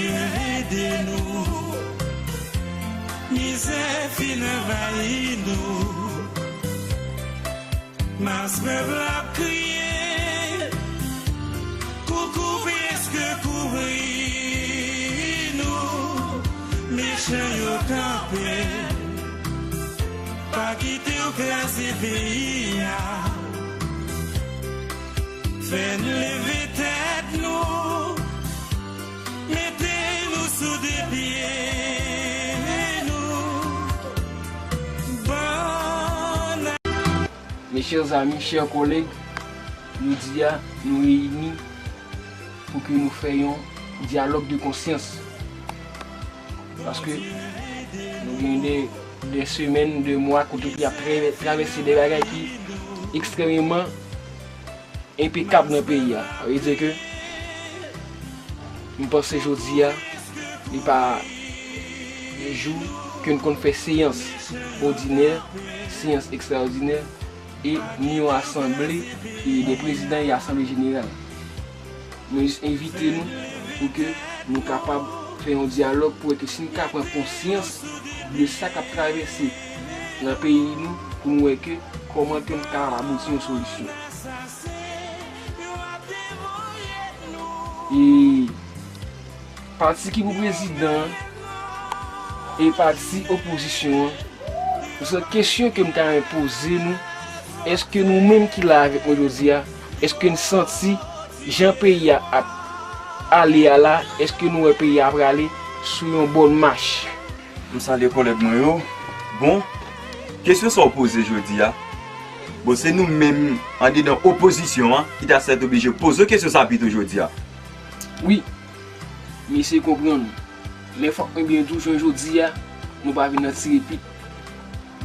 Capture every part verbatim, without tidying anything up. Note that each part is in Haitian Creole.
Ede nou, mizè fin anvayi nou. Mas pèp la ap kriye, koukou prèske kouvri nou. Mechan yo kanpe, pa kite yo kraze peyi a. Fè n leve tèt nou, mete nou sou de pye nou. Ban Mes chers amis, chers collègues, jodi a, nou reyini pou ke nou fè yon dyalòg de konsyans. Paske nou gen de, de semèn, de mwa, kote ki ap tra-, travèse de bagay ki ekstrèmeman enpekab nan peyi a. Sa vle di ke m panse jodi a, li pa de jou ke n konn fè seyans òdinè, seyans ekstraòdinè, e ni yon asanble, e de prezidan e asanble jeneral. Mwen jis envite nou pou ke nou kapab fè yon dyalòg pou wè ke si n ka pran konsyans de sa k ap travèse nan peyi nou, pou nou wè ke kòman ke n ka abouti yon solisyon. E pati ki pou prezidan an e pati opozisyon an, se kesyon ke m ta renmen poze nou, èske nou menm ki la avèk mwen jodi a, èske n santi jan peyi a ap ale a la, èske nou wè peyi a prale sou yon bòn mach? M salye kòlèg mwen yo. Bon, kesyon sa w poze jodi a, bon, se nou menm andedan opozisyon an ki ta sètoblije poze kesyon sa pito jodi a. Wi, m eseye konprann. Men fòk mwen byen di w, jounen jodi a, nou pa vin nan tire pit.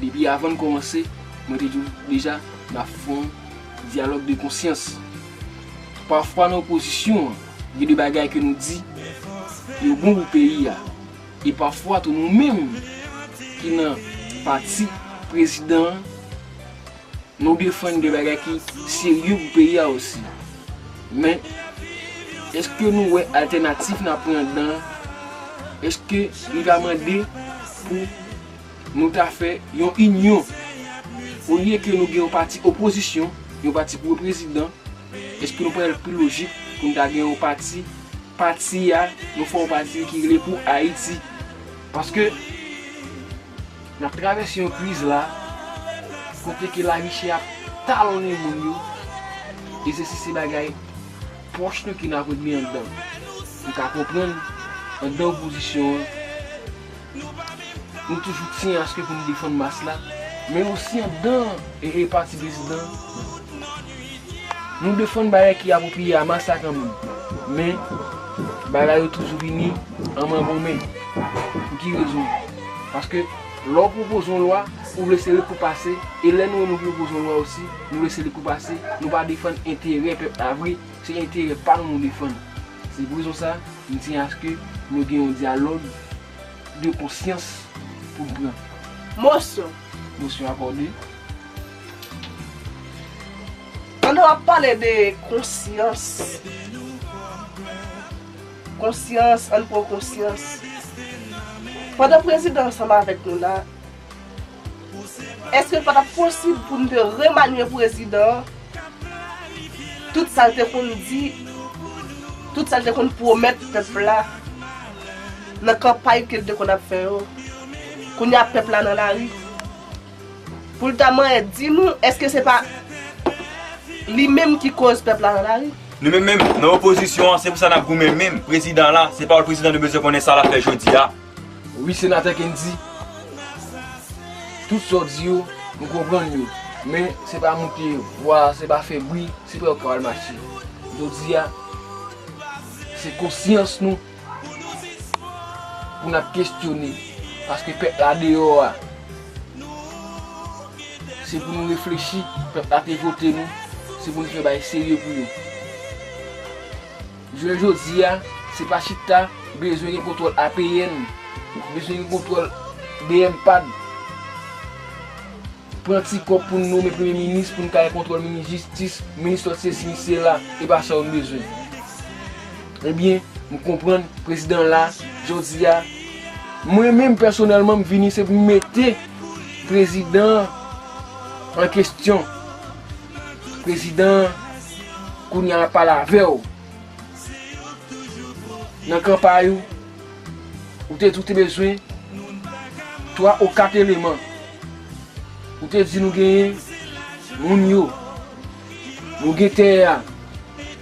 Depi avan n kòmanse, mwen te di w deja, n ap fè yon dyalòg de konsyans. Pafwa nan opozisyon an, gen de bagay ke nou di, yo bon pou peyi a. E pafwa tou nou menm ki nan pati prezidan an, nou defann de bagay ki serye pou peyi a osi. Men, èske nou wè altènatif n ap pran anndan an? Èske li pa mande pou nou ta fè yon inyon? Olye ke nou gen yon pati opozisyon, yon pati pou prezidan, èske nou pa wè l pi lojik pou nou ta gen yon pati, pati a, nou fè yon pati ki rele pou Ayiti? Paske n ap travèse yon kriz la, kote ke lavi chè ap talonnen moun yo, e se si se bagay pwòch nou ki n ap regle anndan. Nou ka konprann, anndan opozisyon an, nou toujou tyen aske pou nou defann mas la, men osi anndan e, e pati prezidan, nou defann bagay ki apwopriye a mas la kanmenm. Men, bagay yo toujou vini an mangonmen. Pou ki rezon? Paske lè w pwopoze yon lwa, ou vle se li pou pase, e lè nou menm nou pwopoze yon lwa osi, nou vle se li pou pase, nou pa defann enterè pèp la vre, se enterè pa nou nou defann. Se pou rezon sa, m tyen aske nou gen yon dyalòg de konsyans pou n pran. Mosyon. Mosyon akòde. Pandan w ap pale de konsyans, konsyans, ann pran konsyans. Pandan prezidan ansanm avèk nou la, èske l pa t ap posib pou n te remanye prezidan an? Tout sa l te konn di, tout sa l te konn pwomèt pèp la nan kanpay ke l te konn ap fè yo, kounye a pèp la nan lari. Pou l ta manyen di nou, èske se pa li menm ki koz pèp la nan lari? Nou menm menm, nan opozisyon an, se pou sa n ap goumen menm. Prezidan la, se pawòl prezidan nou bezwen konnen sa l ap fè jodi a. Wi, senatè Kendy, tout sa w di yo, nou konprann yo. Men, se pa moute vwa, se pa fè bri, se pa yo k ap al mache. Jodi a, se konsyans nou pou n ap kesyone, paske pèp la deyò a, se pou nou reflechi, pèp la te vote nou, se pou nou fè bagay serye pou yo. Jounen jodi a, se pa chita, bezwen gen kontwòl A P N, bezwen gen kontwòl B M pad. Pran ti kòb pou n nonmen premye minis, pou n ka gen kontwòl minis jistis, minis lòt sesi, minis sela, e pa sa yo n bezwen. Ebyen, M konprann prezidan la, jodi a, mwen menm pèsonèlman m vini se pou m mete prezidan an kesyon. Prezidan, kounye a m ap pale avè w. Nan kanpay ou, ou te di w te bezwen twa ou kat eleman. Ou te di nou genyen moun yo, nou gen tè a,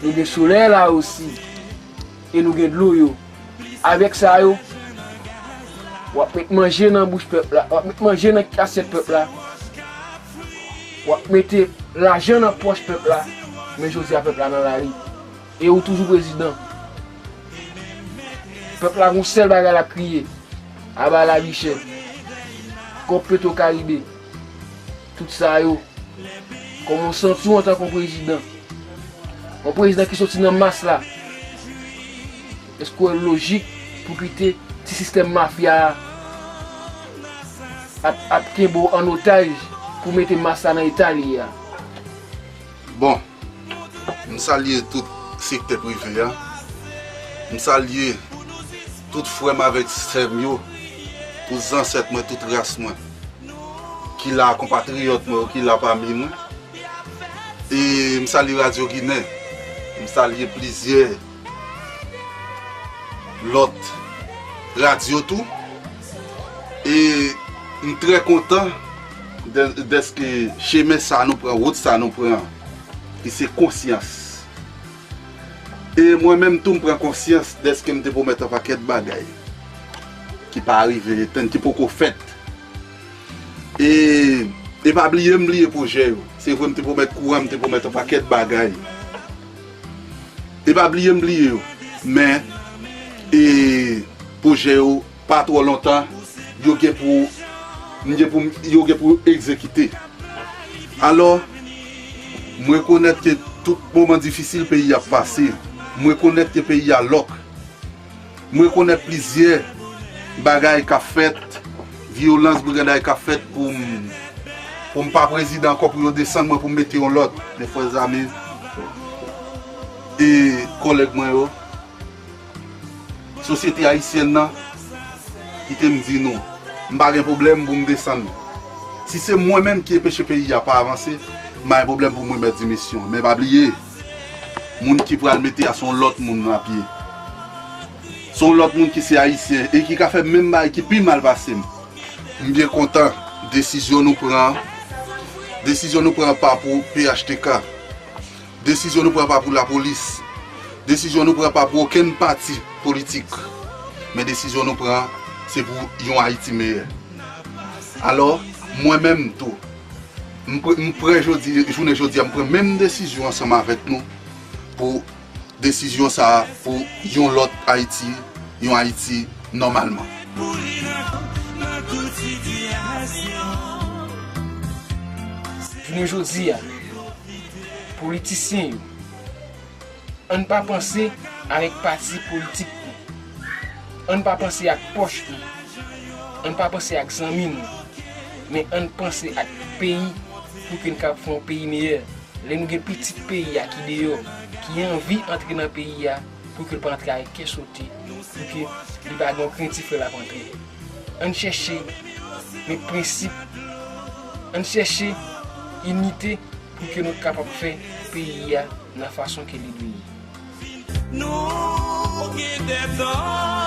nou gen solèy la osi, e nou gen dlo yo. Avèk sa yo, w ap met manje nan bouch pèp la, w ap met manje nan asyèt pèp la, w ap mete lajan nan pòch pèp la, men jodi a pèp la nan lari. E ou toujou prezidan. Pèp la gon sèl bagay l ap kriye. Aba lavi chè. Kòb Petro Caribe. Tout sa yo. Kòman w santi w antanke yon prezidan? Yon prezidan ki soti nan mas la. Èske w wè lojik pou kite ti sistèm mafya a ap, ap kenbe w an otaj pou mete mas la nan eta li ye a? Bon, m salye tout sektè prive a. M salye tout frè m avèk sè m yo, tout zansèt mwen, tout ras mwen, ki la, konpatriyòt mwen yo ki la pami mwen. E m salye Radyo Ginen. M salye plizyè lòt radyo tou. E m trè kontan dè-, dèske chemen sa nou pran, wout sa nou pran, ki se konsyans. E mwen menm tou, m pran konsyans dèske m te pwomèt yon pakèt bagay ki pa rive etenn, ki poko fèt. E, e pa bliye m bliye pwojè yo. Se vre, m te pwomèt kouran, m te pwomèt yon pakèt bagay. E pa bliye m bliye yo. Men, e pwojè yo pa twò lontan, yo gen pou, m gen pou, yo gen pou egzekite. Alò, m rekonèt ke tout moman difisil peyi a ap pase. M rekonèt ke peyi a lòk. M rekonèt plizyè bagay k ap fèt, vyolans, briganday k ap fèt pou m, pou m pa prezidan ankò, pou yo desann mwen, pou m mete yon lòt. Men frè, zanmi, e kòlèg mwen yo, sosyete ayisyèn nan, kite m di nou, m pa gen pwoblèm pou m desann. Si se mwen menm ki enpeche peyi a pa avanse, m pa gen pwoblèm pou m remèt dimisyon. Men pa bliye, moun ki pral mete a se yon lòt moun nan pye. Se yon lòt moun ki se ayisyen e ki ka fè menm bagay ki pi mal pase m. M byen kontan desizyon nou pran an. Desizyon nou pran an pa pou P H T K. Desizyon nou pran pa pou lapolis. Desizyon nou pran pa pou okenn pati politik. Men desizyon nou pran, se pou yon Ayiti meyè. Alò, mwen menm tou, m pre-, m prè jodi, jounen jodi a, m pran menm desizyon ansanm avèk nou pou desizyon sa a pou yon lòt Ayiti, yon Ayiti nòmalman. Jounen jodi a, politisyen yo, ann pa panse avèk pati politik nou. Ann pa panse ak pòch nou. Ann pa panse ak zanmi nou. Men ann panse ak peyi pou ke n kapab fè yon peyi meyè. Lè nou gen pitit peyi a ki deyò, ki anvi antre nan peyi a, pou ke l pa antre avèk kè sote, pou ke li pa gen yon krentif lè l ap antre. Ann chèche met prensip, ann chèche inite pou ke nou kapab fè peyi a nan fason ke li dwe ye. Nou gen dèt an